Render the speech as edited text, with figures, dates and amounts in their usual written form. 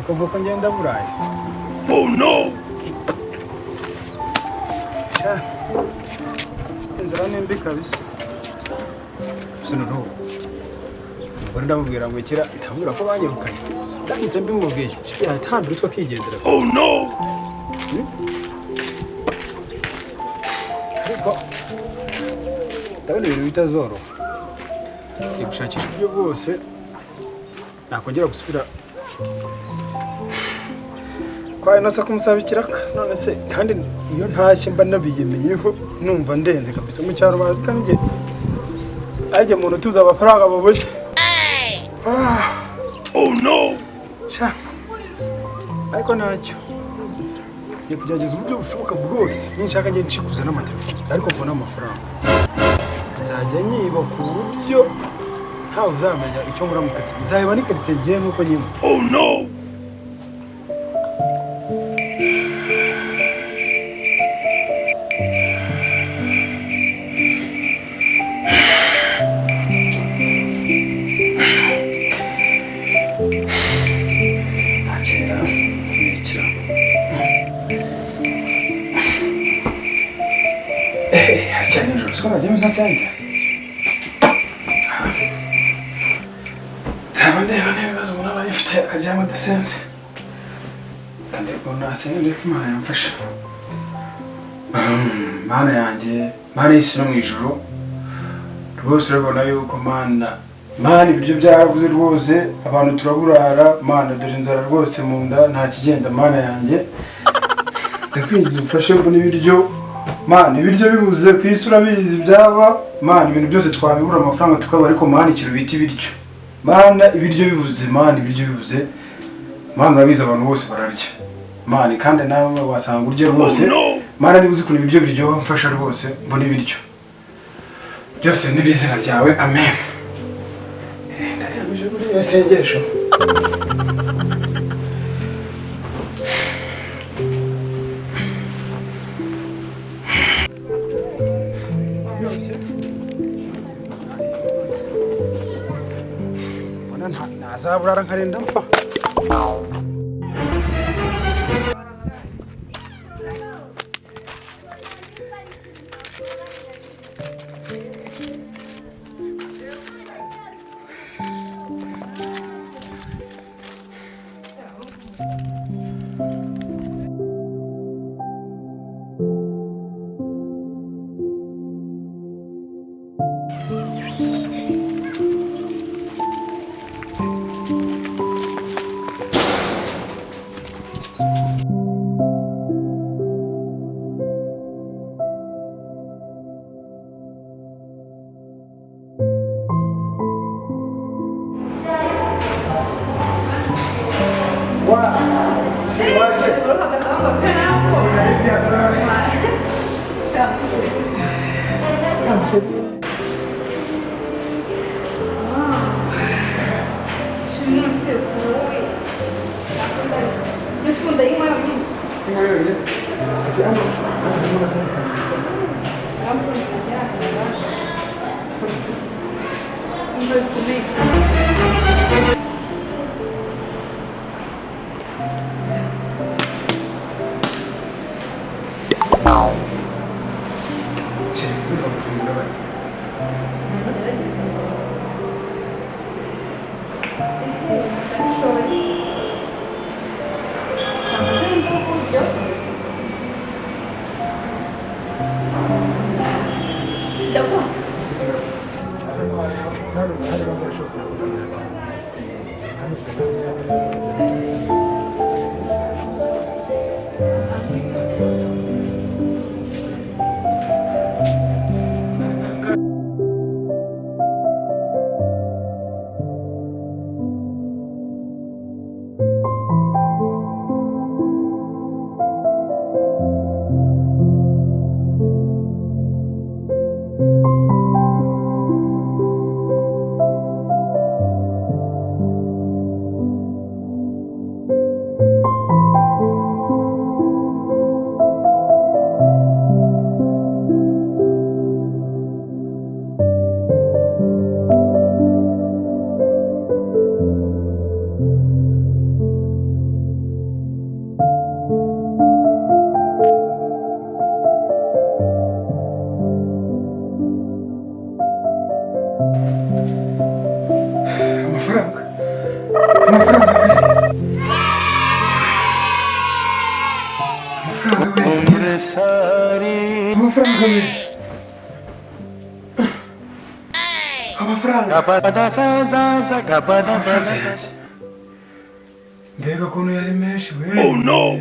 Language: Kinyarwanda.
Ariko nk'uko ngenda burayi. Oh no! Sha. Inzara ni mbi kabisa. Gusa noneho umugore ndamubwira ngo kira, ndamubwira ko banyirukanye. Ndamutse mbimubwiye, yahita ahambira utwo akigendera. Oh no! Ariko ndabona ibintu bitazoroha. Ngiye gushakisha uburyo bwose nakongera gusubira kwa Innocent kumusaba ikiraka. None se kandi iyo ntashye mba nabiyemenyeho, numva ndenze kabisa. Mu cyaro bazi kandi njye arya muntu utuza amafaranga baboshye. Oh no! Sha, ariko ntacyo, ngiye kugerageza uburyo bushoboka bwose. Ninshaka njye nshikuza n'amatelefoni, ariko mbona amafaranga nzajya nyiba ku buryo ntawe uzamenya icyo ngura mu karitsiye. Nzayibona ni karitsiye ngiye nk'uko nyine. Oh no! Nakera nkurikira. Haracyari nijoro, siko nagiye ntasenze. Nzaba ndeba n'ibibazo umuntu aba yifite akaryama adasenze. Kandi ariko nasenga ndebe ko Imana yamfasha. Mana yanjye, Mana y'isi no mu ijuru, rwose urabona yuko Mana, Mana ibiryo byarabuze rwose, abantu turaburara, Mana dore inzara rwose mu nda nta kigenda. Mana yanjye, ndakwinginze umfashe mbone ibiryo. Mana ibiryo bibuze ku isi urabizi byaba. Mana ibintu byose twabibura, amafaranga tukaba, ariko Mana ikintu bita ibiryo. Mana ibiryo bibuze, Mana ibiryo bibuze. Mana urabizi abantu bose bararya. Mana kandi nawe wasanga urya rwose. Oh no! Mana niba uzi ukuntu ibiryo biryoha, mfasha rwose mbone ibiryo. Byose ni izina ryawe, amen. Ndaryamije buriya sengesho. Mbona ntazaburara nkarinda mpfa. Amafaranga, amafaranga we, amafaranga we, amafaranga we, amafaranga, amafaranga yanjye! Mbega ukuntu yari menshi we! Oh, no.